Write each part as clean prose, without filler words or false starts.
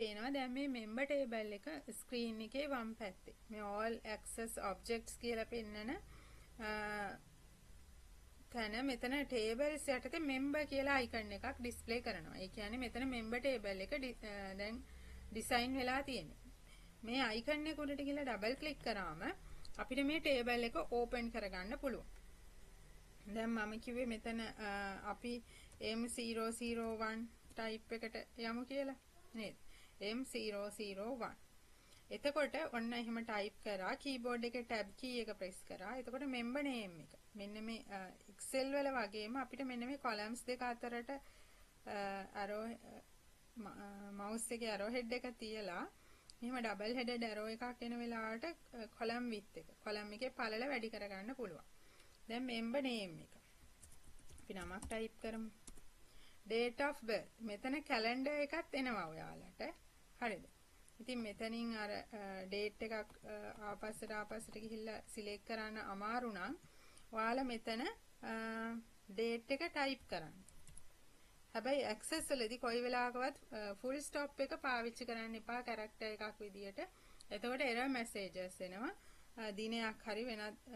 පේනවා දැන් මේ member table එක ස්ක්‍රීන් එකේ වම් පැත්තේ මේ all access objects කියලා පෙන්නන තැන මෙතන tables යටතේ member කියලා icon එකක් ඩිස්ප්ලේ කරනවා. ඒ කියන්නේ මෙතන member table එක දැන් ඩිසයින් වෙලා තියෙන්නේ. මේ icon එක උඩට ගිහලා ඩබල් ක්ලික් කරාම අපිට මේ table එක ඕපන් කරගන්න පුළුවන්. දැන් මම කිව්වේ මෙතන අපි M001 type එකට යමු කියලා නේද? M001. එතකොට ඔන්න එහෙම ටයිප් කරා කීබෝඩ් එකේ ටැබ් කී එක ප්‍රෙස් කරා. එතකොට මෙම්බර් නේම් එක. මෙන්න මේ Excel වල වගේම අපිට මෙන්න මේ කොලම්ස් දෙක අතරට ඇරෝ මවුස් එකේ ඇරෝ හෙඩ් එක තියලා මෙහෙම ඩබල් හෙඩඩ් ඇරෝ එකක් එන වෙලාවට කොලම් විත් එක. කොලම් එකේ පළල වැඩි කරගන්න පුළුවන්. දැන් මෙම්බර් නේම් එක. අපි නමක් ටයිප් කරමු. Date of birth. මෙතන කැලෙන්ඩර් එකත් එනවා ඔයාලට. හරිද? ඉතින් මෙතනින් අර ඩේට් එකක් ආපස්සට ආපස්සට ගිහිල්ලා සිලෙක්ට් කරන්න අමාරු නම් ඔයාලා මෙතන ඩේට් එක ටයිප් කරන්න. හැබැයි ඇක්සස් වලදී කොයි වෙලාවකවත් ෆුල් ස්ටොප් එක පාවිච්චි කරන්න එපා කැරක්ටර් එකක් විදියට. එතකොට එරර් මැසේජස් එනවා. දිනයක් හරි වෙනත්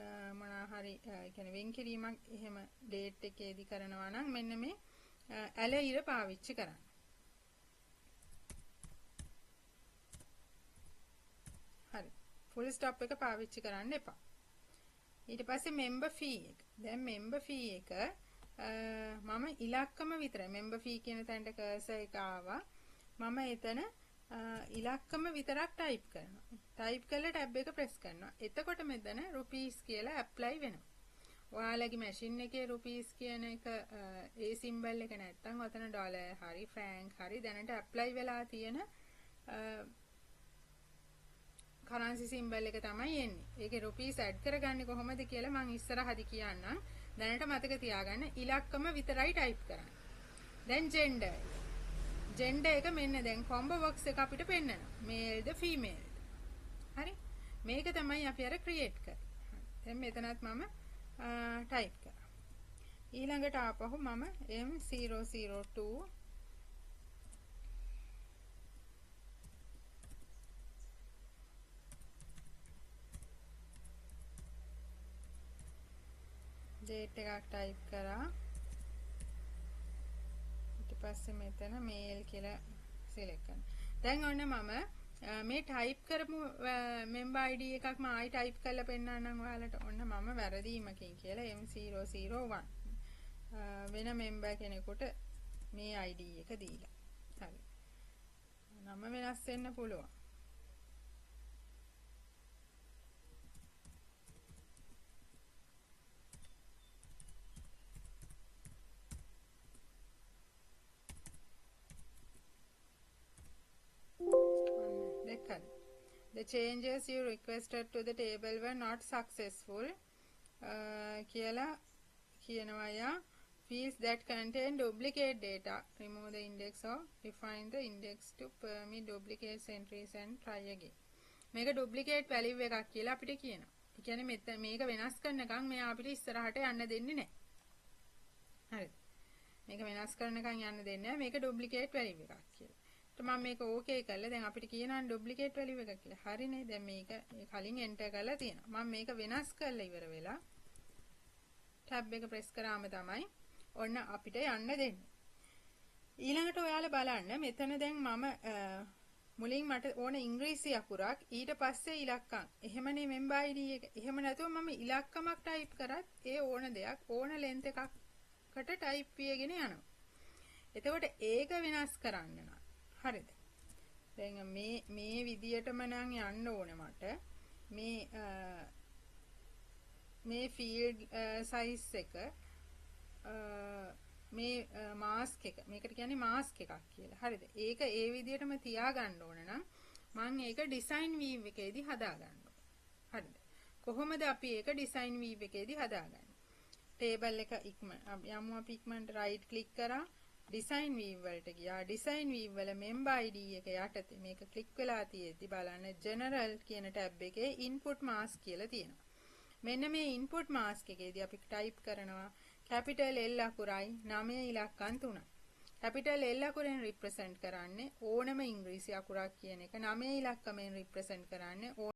මොනවා හරි ඒ කියන්නේ වෙන් කිරීමක් එහෙම ඩේට් එකේදී කරනවා නම් මෙන්න මේ ඇල ඉර පාවිච්චි කරන්න. හරි. ෆුල් ස්ටොප් එක පාවිච්චි කරන්න එපා. ඊට පස්සේ මෙම්බර් ෆී එක. දැන් මෙම්බර් ෆී එක මම ඉලක්කම විතරයි මෙම්බර් ෆී කියන තැනට කර්සර් එක ආවා. මම එතන ඉලක්කම විතරක් ටයිප් කරනවා. ටයිප් කරලා ටැබ් එක ප්‍රෙස් කරනවා. එතකොට මෙතන රුපීස් කියලා ඇප්ලයි වෙනවා. ඔයාලගේ මැෂින් එකේ රුපීස් කියන එක ඒ සිම්බල් එක නැත්තම් ඔතන ඩොලර් හරි ෆ්‍රැන්ක් හරි දැනට ඇප්ලයි වෙලා තියෙන කරන්සි සිම්බල් එක තමයි එන්නේ. ඒකේ රුපීස් ඇඩ් කරගන්නේ කොහොමද කියලා මං ඉස්සරහදි කියන්නම්. දැනට මතක තියාගන්න ඉලක්කම විතරයි ටයිප් කරන්න. දැන් ජෙන්ඩර්. ජෙන්ඩර් එක මෙන්න දැන් කොම්බෝ බොක්ස් එක අපිට පෙන්නනවා. මේල්ද ෆීමේල්ද. හරි? මේක තමයි අපි අර ක්‍රියේට් කරේ. දැන් මෙතනත් මම ටයිප් කරා. ඊළඟට ආපහු මම M002 date එකක් ටයිප් කරා. ඊට පස්සේ මෙතන මේල් කියලා සිලෙක්ට් කරනවා. දැන් ඔන්න මම මේ ටයිප් කරපු මෙම්බර් ID එකක් මම ආයි ටයිප් කරලා පෙන්නන්නම් ඔයාලට. ඔන්න මම වැරදීමකින් කියලා M001 වෙන මෙම්බර් කෙනෙකුට මේ ID එක දීලා. හරි. නම වෙනස් වෙන්න පුළුවන්. The changes you requested to the table were not successful. කියලා කියනවා යා. Fields that contain duplicate data, remove the index or refine the index to permit duplicate entries and try again. මේක duplicate value එකක් කියලා අපිට කියනවා. ඒ කියන්නේ මේක වෙනස් කරනකම් මෙයා අපිට ඉස්සරහට යන්න දෙන්නේ නැහැ. හරිද? මේක වෙනස් කරනකම් යන්න දෙන්නේ නැහැ. මේක duplicate value එකක් කියලා. මම මේක ඕකේ කරලා දැන් අපිට කියනවා ඩුප්ලිකේට් වැලියු එකක් කියලා. හරිනේ. දැන් මේක කලින් එන්ටර් කරලා තියෙනවා. මම මේක වෙනස් කරලා ඉවර වෙලා ටැබ් එක ප්‍රෙස් කරාම තමයි ඔන්න අපිට යන්න දෙන්නේ. ඊළඟට ඔයාලා බලන්න මෙතන දැන් මම මුලින් මට ඕන ඉංග්‍රීසි අකුරක් ඊට පස්සේ ඉලක්කම්. එහෙමනේ මෙම්බර් ID එක. එහෙම නැතුව මම ඉලක්කමක් ටයිප් කරත් ඒ ඕන දෙයක් ඕන ලෙන්ත් එකකට ටයිප් වීගෙන යනවා. එතකොට ඒක වෙනස් කරන්න නම් හරිද? දැන් මේ මේ විදියටම නම් යන්න ඕනේ මට. මේ මේ ෆීල්ඩ් සයිස් එක මේ මාස්ක් එක මේකට කියන්නේ මාස්ක් එකක් කියලා. හරිද? ඒක ඒ විදියටම තියාගන්න ඕන නම් මං ඒක ඩිසයින් වීව් එකේදී හදාගන්න ඕනේ. හරිද? කොහොමද අපි ඒක ඩිසයින් වීව් එකේදී හදාගන්නේ? ටේබල් එක ඉක්ම යමු අපි ඉක්මනට රයිට් ක්ලික් කරා. ඩිසයින් වීව් වලට ගියා. ඩිසයින් වීව් වල මෙම්බර් ID එක යටතේ මේක ක්ලික් වෙලා තියෙද්දි බලන්න ජෙනරල් කියන ටැබ් එකේ ඉන්පුට් මාස්ක් කියලා තියෙනවා. මෙන්න මේ ඉන්පුට් මාස්ක් එකේදී අපි ටයිප් කරනවා කැපිටල් L අකුරයි 9 ඉලක්කම් 3යි. කැපිටල් L අකුරෙන් රිප්‍රසන්ට් කරන්නේ ඕනම ඉංග්‍රීසි අකුරක් කියන එක. 9 ඉලක්කමෙන් රිප්‍රසන්ට් කරන්නේ